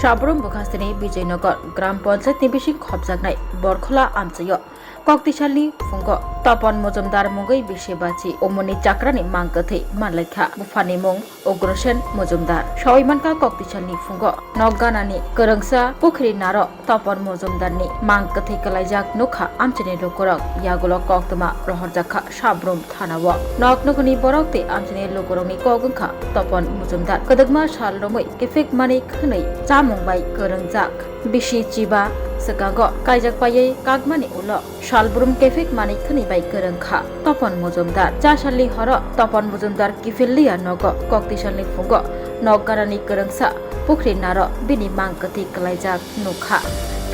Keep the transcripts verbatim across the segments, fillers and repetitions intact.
Sabrum Bwkhasteni Bijoynagar Gram Panchayat ni bising khopjaknai Borkhola amchaio Koktisalni phungo Topon Mojumdar mungwi bisi bachi umorni chakrani mang kwthwi manlaikha. Buphani mung Ugrosen Mojumdar. Sawi mankha Koktisalni phungo nok ganani kwrwngsa pukhri naro Topon Mojumdarni mang kwthwi kwlaijak nukha amchaini lukurok. Yagulo koktwma rohorjakha Sabrum thanao. Nok nokni borok tei amchaini lukurokni kok wngkha Topon Mojumdar. Kwdwkma sal romwi kiphik manwi khwnwi chamung bai kwrwngjak. Bisi chiba swkango kaijak paiwi kakmani ulo Salbrum kefik manwi khwnwi bai kwrwng kha Topon Mojumdar. Cha salni horo Topon Mojumdar kiphilliya nogo, koktisalni phungo nok ganani kwrwngsa pukhri naro bini mang kwthwi kwlaijak nukha.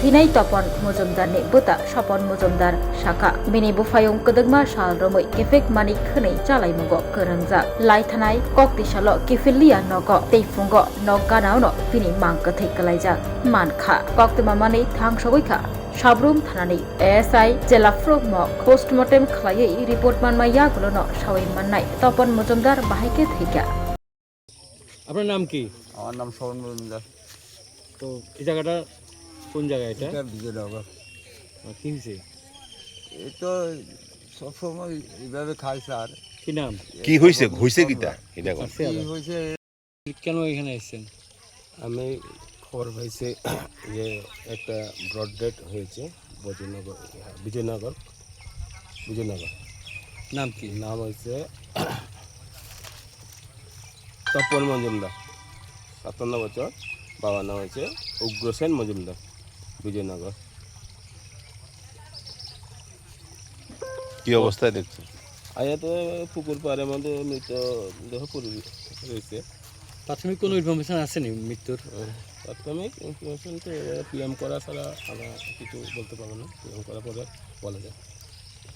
Thinai Topon Mojumdarni bwta Sopon Mojumdar sakha, bini buphayung kwdwkma sal romwi kefik manwi khwnwi chalaimungo kwrwngjak. Laithanai koktisalo kiphilliya nogo tei phungo nok ganaono bini mang kwthwi kwlaijak mankha. Koktwma manwi thangsogwi kha Sabrum thanani S I Jela Phurukmok postmortem khlaiwi report manma yagulono sawi mannai Topon Mojumdar bahai khe thwikha. আপনার নাম কি? আমার নাম শরণ মজুমদার। তো এই জায়গাটা কোন জায়গা এটা? এটা বিজয়নগর। আহ, কি হয়েছে? এ তো সবসময় এইভাবে খায় স্যার। কি নাম? কি হয়েছে? হয়েছে কিতা? এটা কি হয়েছে? কেন এখানে এসেছেন? আমি খবর পাইছি যে একটা ব্রাড ডেথ হয়েছে বজনগর, বিজয়নগর, বিজয়নগর। নাম কি? নাম হয়েছে তপন মজুমদার, সাতান্ন বছর। বাবার নাম হচ্ছে উগ্রসেন মজুমদার, বিজয়নগর। কি অবস্থায় দেখছেন? আয়া তো পুকুর পাড়ের মধ্যে মৃত দেহ পড়ে রয়েছে। প্রাথমিক কোনো ইনফরমেশন আসেনি মৃত্যুর? প্রাথমিক ইনফরমেশন তো এবারে পিএম করা ছাড়া আমরা কিছু বলতে পারবো না। পিএম করার পরে বলা যায়।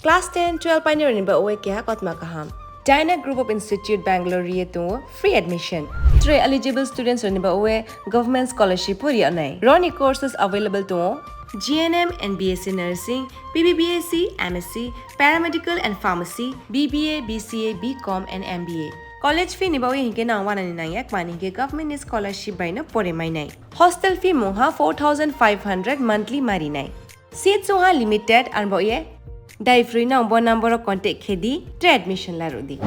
Class ten, twelve painirokni ba oe keha kotma kaham. Dyna Group of Institute Bangalore ri tongo free admission. Tre eligible students rokni ba oe government scholarship pori anai. Roni courses available tongo G N M and B S C Nursing, B B B S C, M S C, Paramedical and Pharmacy, B B A, B C A, B Com and M B A. College fee ni ba oe hinke nang wanani nangya kmani hinke government ni scholarship bai no pore mainai. Hostel fee mungha four thousand five hundred monthly marinai. Seat sungha limited, arbo ye dai free nang bo number o contact khedi, tre admission larudi.